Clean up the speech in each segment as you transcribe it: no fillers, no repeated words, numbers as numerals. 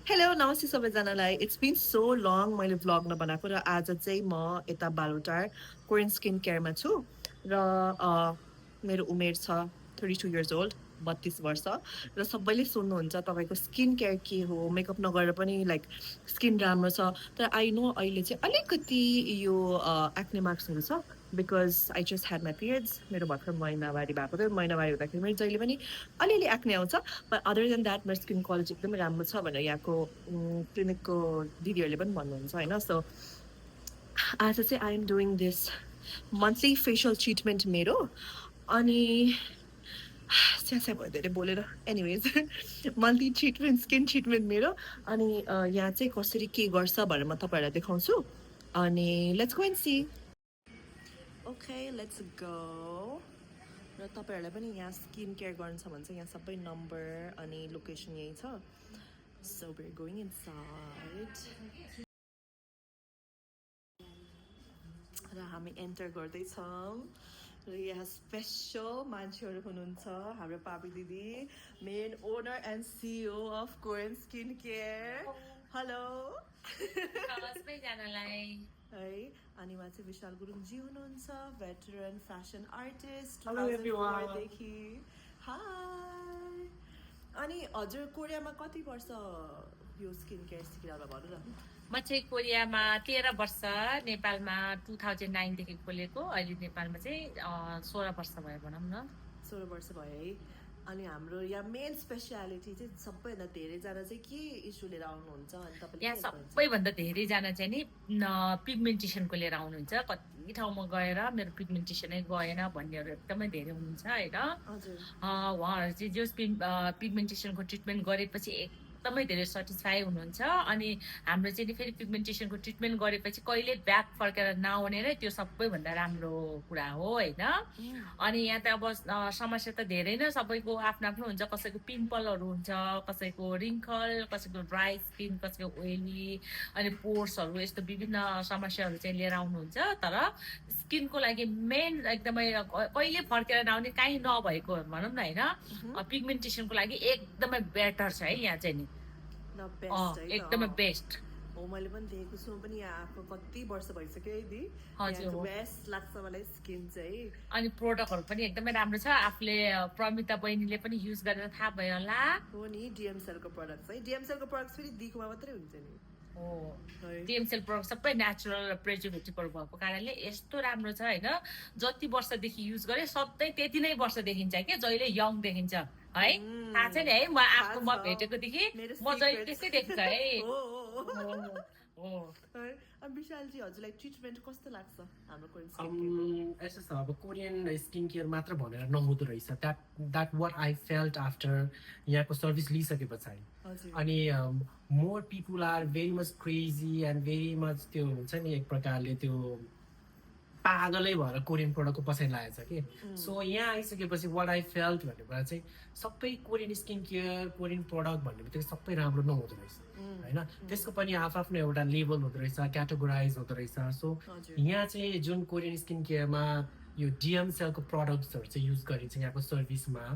Hello नमस्ते सबैजनालाई it's been so long मैले भ्लग नबनाएको र आज चाहिँ म यता बालुटार कोरियन स्किन केयरमा छु र मेरो उमेर छ 32 years old 32 वर्ष र सबैले सोध्नुहुन्छ तपाईँको स्किन केयर के हो मेकअप नगरेर पनि लाइक स्किन राम्रो छ तर आई नो अहिले चाहिँ अलिकति यो एक्ने मार्क्सहरू छ because I just had my periods मेरो भर्खर महिनावारी भएको थियो महिनावारी हुँदाखेरि मेरो जहिले पनि अलिअलि एक्ने आउँछ बट अदर देन द्याट मेरो स्किन क्वालिटी एकदमै राम्रो छ भनेर यहाँको क्लिनिकको दिदीहरूले पनि भन्नुहुन्छ होइन सो आज चाहिँ I am doing this monthly facial treatment मेरो अनि स्यास्या भयो धेरै बोलेर anyways monthly treatment skin treatment मेरो अनि यहाँ चाहिँ कसरी के गर्छ भनेर म तपाईँहरूलाई देखाउँछु अनि let's go and see okay let's go र तपाईँहरूलाई पनि यहाँ स्किन केयर गर्नु छ भने चाहिँ यहाँ सबै नम्बर अनि लोकेसन यही छ so we are going inside र हामी एन्टर गर्दैछौँ र यहाँ स्पेसल मान्छेहरू हुनुहुन्छ हाम्रो पापी दिदी main owner and CEO of Korean skin care hello सबैजनालाई है अनि उहाँ चाहिँ विशाल गुरुङजी हुनुहुन्छ भेटरन फ्यासन आर्टिस्ट Hello, everyone. देखि हाई अनि हजुर कोरियामा कति वर्ष यो स्किन केयर सिकिरहनु भन्नु न म चाहिँ कोरियामा 13 वर्ष नेपालमा 2009 देखि खोलेको अहिले नेपालमा चाहिँ 16 वर्ष भयो भनौँ न 16 वर्ष भयो है अनि हाम्रो यहाँ मेन स्पेसियालिटी चाहिँ सबैभन्दा धेरैजना चाहिँ के इस्यु लिएर आउनुहुन्छ अनि तपाईँले यहाँ सबैभन्दा धेरैजना चाहिँ नि पिगमेन्टेसनको लिएर आउनुहुन्छ कति ठाउँमा गएर मेरो पिगमेन्टेसनै गएन भन्नेहरू एकदमै धेरै हुनुहुन्छ होइन हजुर उहाँहरू चाहिँ जस पिगमेन्टेसनको ट्रिटमेन्ट गरेपछि एकदमै धेरै सेटिस्फाई हुनुहुन्छ अनि हाम्रो चाहिँ नि फेरि पिगमेन्टेसनको ट्रिटमेन्ट गरेपछि कहिले ब्याक फर्केर नआउने नै त्यो सबैभन्दा राम्रो कुरा हो होइन अनि यहाँ त अब समस्या त धेरै नै सबैको आफ्नो आफ्नो हुन्छ कसैको पिम्पलहरू हुन्छ कसैको रिङ्कल कसैको ड्राई स्किन कसैको ओइली अनि पोर्सहरू यस्तो विभिन्न समस्याहरू चाहिँ लिएर आउनुहुन्छ तर स्किनको लागि मेन एकदमै कहिले फर्केर नआउने काहीँ नभएको भनौँ न होइन पिगमेन्टेसनको लागि एकदमै बेटर छ है यहाँ चाहिँ नि एकदमै बेस्ट हो मैले पनि देखेको छु पनि यहाँ आएको कति वर्ष भइसक्यो है दि हजुर बेस्ट लाग्छ मलाई स्किन चाहिँ अनि प्रोडक्टहरू पनि एकदमै राम्रो छ आफूले प्रमिता बहिनीले पनि युज गरेर थाहा भयो होला हो नि डिएमसेलको प्रोडक्ट्स है डिएमसेलको प्रोडक्ट्स फेरि दिखोमा मात्रै हुन्छ नि हो डिएमसेल प्रोडक्ट सबै नेचुरल र प्रिजर्भेटिभहरू भएको कारणले यस्तो राम्रो छ होइन जति वर्षदेखि युज गरेँ सधैँ त्यति नै वर्ष देखिन्छ क्या जहिले यङ देखिन्छ है थाहा छ नि है म आफ्नो म भेटेकोदेखि म जहिले त्यस्तै देख्छ है विशालजी हजुरलाई ट्रिटमेन्ट कस्तो लाग्छ हाम्रो कोरियन यस्तो छ अब कोरियन स्किन केयर मात्र भनेर नहुँदो रहेछ that what I felt after यहाँको सर्भिस लिइसके पछाडि अनि more people are very much crazy and very much त्यो हुन्छ नि एक प्रकारले त्यो पागलै भएर कोरियन प्रोडक्टको पछाडि लागेको छ कि सो यहाँ आइसकेपछि वाट आई फेल्ट भन्ने कुरा चाहिँ सबै Korean skin care Korean product भन्ने बित्तिकै सबै राम्रो नहुँदो रहेछ होइन त्यसको पनि आफ्नो एउटा लेभल हुँदो रहेछ क्याटेगोराइज हुँदो रहेछ सो यहाँ चाहिँ जुन कोरियन स्किन केयरमा यो डिएम सेलको प्रडक्ट्सहरू चाहिँ युज गरिन्छ यहाँको सर्भिसमा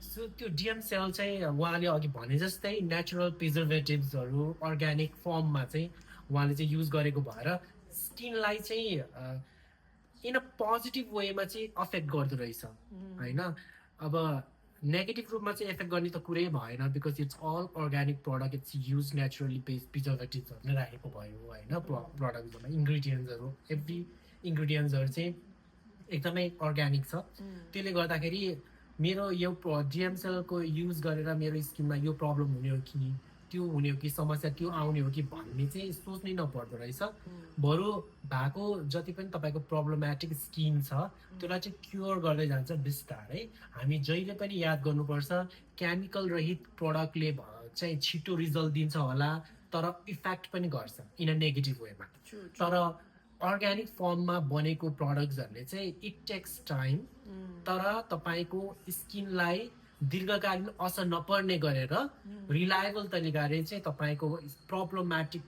सो त्यो डिएम सेल चाहिँ उहाँले अघि भने जस्तै नेचुरल प्रिजर्भेटिभ्सहरू अर्ग्यानिक फर्ममा चाहिँ उहाँले चाहिँ युज गरेको भएर स्किनलाई चाहिँ इन अ पोजिटिभ वेमा चाहिँ अफेक्ट गर्दो रहेछ होइन अब नेगेटिभ रूपमा चाहिँ एफेक्ट गर्ने त कुरै भएन because it's all organic product it's use naturally based प्रिजर्भेटिभ्सहरू नै राखेको भयो होइन प्रडक्ट्सहरूमा इन्ग्रिडियन्ट्सहरू एभ्री इन्ग्रिडियन्ट्सहरू चाहिँ एकदमै अर्ग्यानिक छ त्यसले गर्दाखेरि मेरो यो डिएमसेलको युज गरेर मेरो स्किनमा यो प्रब्लम हुने हो कि त्यो हुने हो कि समस्या त्यो आउने हो कि भन्ने चाहिँ सोच्नै नपर्दो रहेछ बरु भएको जति पनि तपाईँको प्रब्लमेटिक स्किन छ त्यसलाई चाहिँ क्योर गर्दै जान्छ बिस्तारै हामी जहिले पनि याद गर्नुपर्छ केमिकल रहित प्रडक्टले चाहिँ छिटो रिजल्ट दिन्छ होला तर इफेक्ट पनि गर्छ इन अ नेगेटिभ वेमा तर अर्ग्यानिक फर्ममा बनेको प्रडक्ट्सहरूले चाहिँ इट टेक्स टाइम तर तपाईँको स्किनलाई दीर्घकालीन असर नपर्ने गरेर रिलायबल तरिकाले चाहिँ तपाईँको प्रब्लमेटिक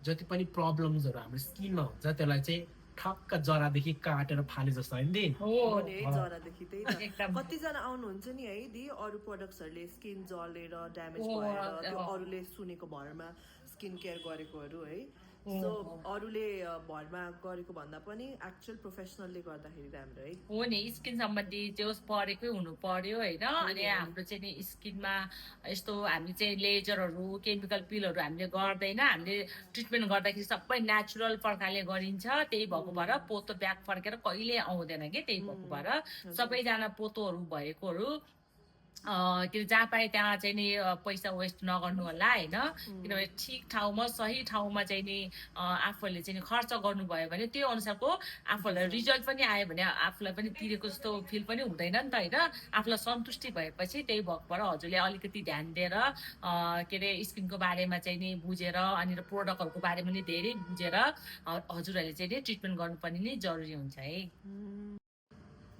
जति पनि प्रब्लम्सहरू हाम्रो स्किनमा हुन्छ त्यसलाई चाहिँ ठक्क जरादेखि काटेर फाले जस्तो होइन दि हो हो नि है जरादेखि त्यही त एकदम कतिजना आउनुहुन्छ नि है दि अरू प्रडक्ट्सहरूले स्किन जलेर ड्यामेज हो, भएर त्यो हो। अरूले सुनेको भरमा स्किन केयर गरेकोहरू है हो, सो हो। अरूले भरमा गरेको भन्दा पनि एक्चुअल प्रोफेसनलले गर्दाखेरि राम्रो है हो नि स्किन सम्बन्धी जो पढेकै हुनु पर्यो होइन अनि हो। हाम्रो चाहिँ नि स्किनमा यस्तो हामी चाहिँ लेजरहरू केमिकल पिलहरू हामीले गर्दैन हामीले ट्रिटमेन्ट गर्दाखेरि सबै नेचुरल प्रकारले गरिन्छ त्यही भएको भएर पोतो ब्याक फर्केर कहिले आउँदैन कि त्यही भएको भएर सबैजना पोतोहरू भएकोहरू के अरे जहाँ पाए त्यहाँ चाहिँ नि पैसा वेस्ट नगर्नु होला होइन किनभने ठिक ठाउँमा सही ठाउँमा चाहिँ नि आफूहरूले चाहिँ नि खर्च गर्नुभयो भने त्यो अनुसारको आफूहरूलाई रिजल्ट पनि आयो भने आफूलाई पनि तिरेको जस्तो फिल पनि हुँदैन नि त होइन आफूलाई सन्तुष्टि भएपछि त्यही भएको भएर हजुरले अलिकति ध्यान दिएर के अरे स्किनको बारेमा चाहिँ नि बुझेर अनि प्रोडक्टहरूको बारेमा नि धेरै बुझेर हजुरहरूले चाहिँ नि ट्रिटमेन्ट गर्नुपर्ने नि जरुरी हुन्छ है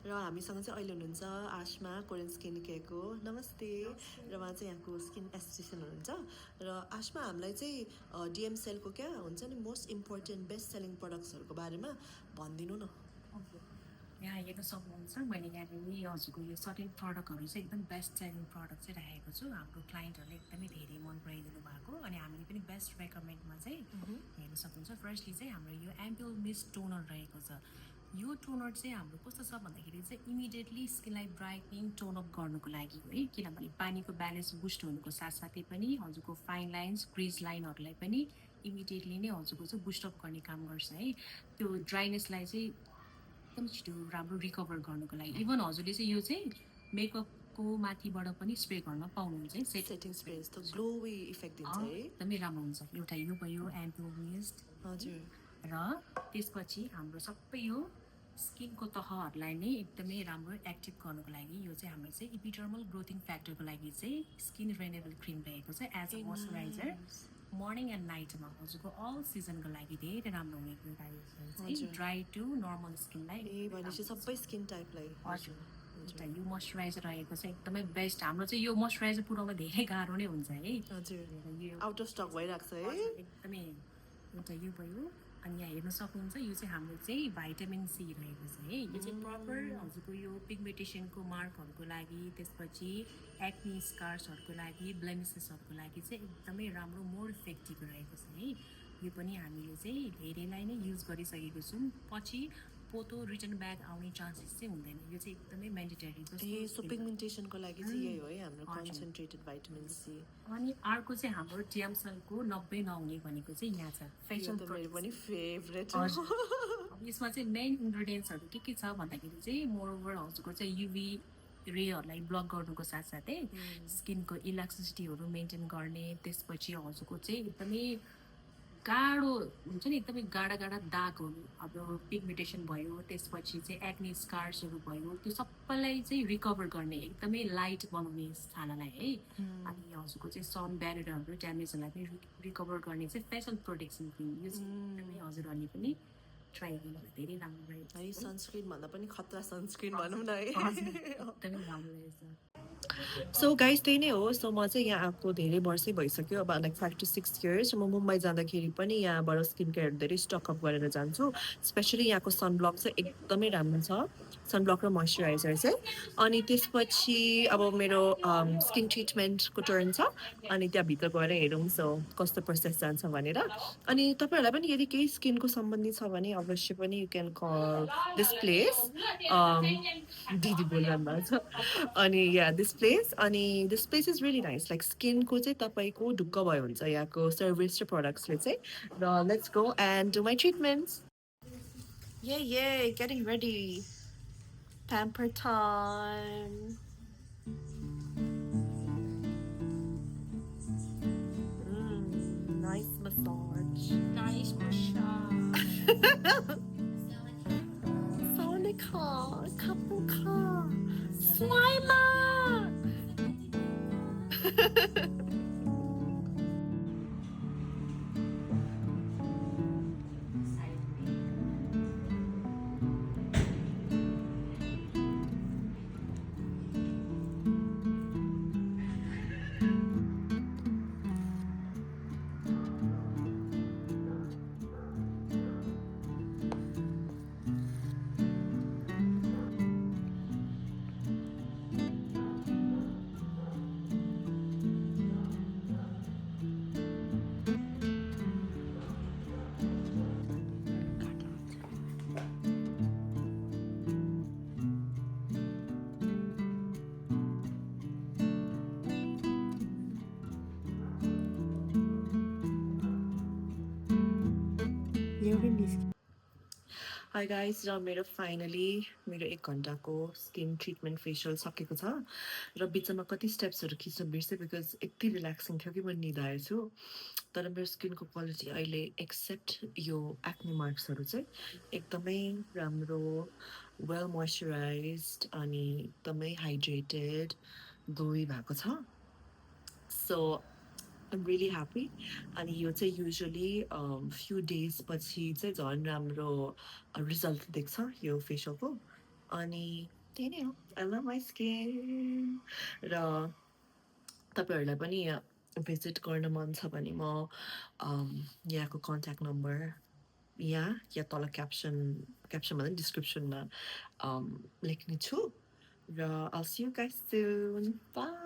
र हामीसँग चाहिँ अहिले हुनुहुन्छ आशमा कोरियन स्किन केयरको नमस्ते र उहाँ चाहिँ यहाँको स्किन एस्थेटिसियन हुनुहुन्छ र आशमा हामीलाई चाहिँ डिएम सेलको क्या हुन्छ नि मोस्ट इम्पोर्टेन्ट बेस्ट सेलिङ प्रडक्ट्सहरूको बारेमा भनिदिनु न यहाँ हेर्न सक्नुहुन्छ मैले यहाँनिर हजुरको यो सर्टेन प्रडक्टहरू चाहिँ एकदम बेस्ट सेलिङ प्रडक्ट चाहिँ राखेको छु हाम्रो क्लाइन्टहरूले एकदमै धेरै मन पराइदिनु भएको अनि हामीले पनि बेस्ट रेकमेन्डमा चाहिँ हेर्न सक्नुहुन्छ फर्स्टली चाहिँ हाम्रो यो एम्पुल मिस्ट टोनर रहेको छ यो टोनर चाहिँ हाम्रो कस्तो छ भन्दाखेरि चाहिँ इमिडिएटली स्किनलाई ब्राइटनिङ टोन अप गर्नुको लागि हो है किनभने पानीको ब्यालेन्स बुस्ट हुनुको साथसाथै पनि हजुरको फाइन लाइन्स क्रिज लाइनहरूलाई पनि इमिडिएटली नै हजुरको चाहिँ बुस्ट अप गर्ने काम गर्छ है त्यो ड्राइनेसलाई चाहिँ एकदम छिटो राम्रो रिकभर गर्नुको लागि इभन हजुरले चाहिँ यो चाहिँ मेकअपको माथिबाट पनि स्प्रे गर्न पाउनुहुन्छ है सेटिङ स्प्रे जस्तो ग्लोवी इफेक्ट दिन्छ है एकदमै राम्रो हुन्छ एउटा यो भयो एम्पुल मिस्ट हजुर र त्यसपछि हाम्रो सबै यो स्किनको तहहरूलाई नै एकदमै राम्रो एक्टिभ गर्नुको लागि यो चाहिँ हाम्रो चाहिँ इपिडर्मल ग्रोथिङ फ्याक्टरको लागि चाहिँ स्किन रेनेबल क्रिम रहेको छ as a moisturiser morning and नाइटमा हजुरको अल सिजनको लागि धेरै राम्रो हुने कुरा ड्राई टु नर्मल स्किनलाई ए भनेपछि सबै स्किन टाइपलाई हजुर एउटा यो मोइस्चराइजर रहेको चाहिँ एकदमै बेस्ट हाम्रो चाहिँ यो मोइस्चराइजर पुऱ्याउन धेरै गाह्रो नै हुन्छ है हजुर यो आउट अफ स्टक भइरहेको छ है एकदमै एउटा यो भयो अनि यहाँ हेर्न सक्नुहुन्छ यो चाहिँ हाम्रो चाहिँ भाइटामिन सी रहेको छ है यो चाहिँ प्रपर हजुरको यो पिगमेन्टेसनको मार्कहरूको लागि त्यसपछि एक्नी स्कार्सहरूको लागि ब्लेमिसेसहरूको लागि चाहिँ एकदमै राम्रो मोर इफेक्टिभ रहेको छ है यो पनि हामीले चाहिँ धेरैलाई नै युज गरिसकेको छौँ पछि पोतो रिटर्न ब्याक आउने चान्सेस चाहिँ हुँदैन यो चाहिँ एकदमै मेन्डेटरी ए सो पिगमेन्टेसनको लागि चाहिँ यही हो है हाम्रो कन्सन्ट्रेटेड भाइटामिन सी अनि अर्को चाहिँ हाम्रो टिएमसलको 90 नहुने भनेको चाहिँ यहाँ छ फेसन मेरो पनि फेभरेट अब यसमा चाहिँ मेन इन्ग्रेडियन्ट्सहरू के छ भन्दाखेरि चाहिँ मोरओभर हजुरको चाहिँ युभी रेहरूलाई ब्लक गर्नुको साथसाथै स्किनको इलास्टिसिटीहरू मेन्टेन गर्ने त्यसपछि हजुरको चाहिँ एकदमै गाढो हुन्छ नि एकदमै गाढा गाढा दागहरू अब पिगमेन्टेसन भयो त्यसपछि चाहिँ एक्नी स्कार्सहरू भयो त्यो सबैलाई चाहिँ रिकभर गर्ने एकदमै लाइट बनाउने छालालाई है अनि हजुरको चाहिँ सन ब्यारियरहरू ड्यामेजहरूलाई पनि रिकभर गर्ने चाहिँ फेसल प्रोटेक्सन क्रिम यो चाहिँ एकदमै हजुरहरूले पनि ट्राई गर्नु धेरै राम्रो रहेछ है सनस्क्रिन भन्दा पनि खतरा सनस्क्रिन भनौँ न है एकदमै राम्रो रहेछ सो गाइस त्यही नै हो सो म चाहिँ यहाँ आएको धेरै वर्षै भइसक्यो अब लाइक 5 to 6 years म मुम्बई जाँदाखेरि पनि यहाँबाट स्किन केयर धेरै स्टकअप गरेर जान्छु स्पेसली यहाँको सनब्लक चाहिँ एकदमै राम्रो छ सनब्लक र मोइस्चराइजर चाहिँ अनि त्यसपछि अब मेरो स्किन ट्रिटमेन्टको टर्न छ अनि त्यहाँभित्र गएर हेरौँ सो कस्तो प्रोसेस जान्छ भनेर अनि तपाईँहरूलाई पनि यदि केही स्किनको सम्बन्धी छ भने अवश्य पनि you can call this place दिदी बोल्नु भएको छ अनि या दिस प्लेस अनि this place is really nice like स्किनको चाहिँ तपाईँको ढुक्क भयो हुन्छ यहाँको सर्भिस र प्रडक्ट्सले चाहिँ र let's go and do my treatments yeah getting ready pamper time nice massage nice Sonica Kapuka Slimer एउटा निस्क्यो हाई गाइस र मेरो फाइनली मेरो 1 घन्टाको स्किन ट्रिटमेन्ट फेसियल सकेको छ र बिचमा कति स्टेप्सहरू खिच्न बिर्सेँ बिकज यति रिल्याक्सिङ थियो कि म निधाएछु तर मेरो स्किनको क्वालिटी अहिले एक्सेप्ट यो एक्ने मार्क्सहरू चाहिँ एकदमै राम्रो वेल मोइस्चराइज्ड अनि एकदमै हाइड्रेटेड ग्लोई भएको छ सो आइम रियली ह्याप्पी अनि यो चाहिँ युजली फ्यु डेज पछि चाहिँ झन् राम्रो रिजल्ट देख्छ यो फेसियलको अनि त्यही नै हो आई लभ माई स्किन र तपाईँहरूलाई पनि भिजिट गर्न मन छ भने म यहाँको कन्ट्याक्ट नम्बर यहाँ या तल क्याप्सनमा डिस्क्रिप्सनमा लेख्ने छु र I'll see you guys soon. Bye.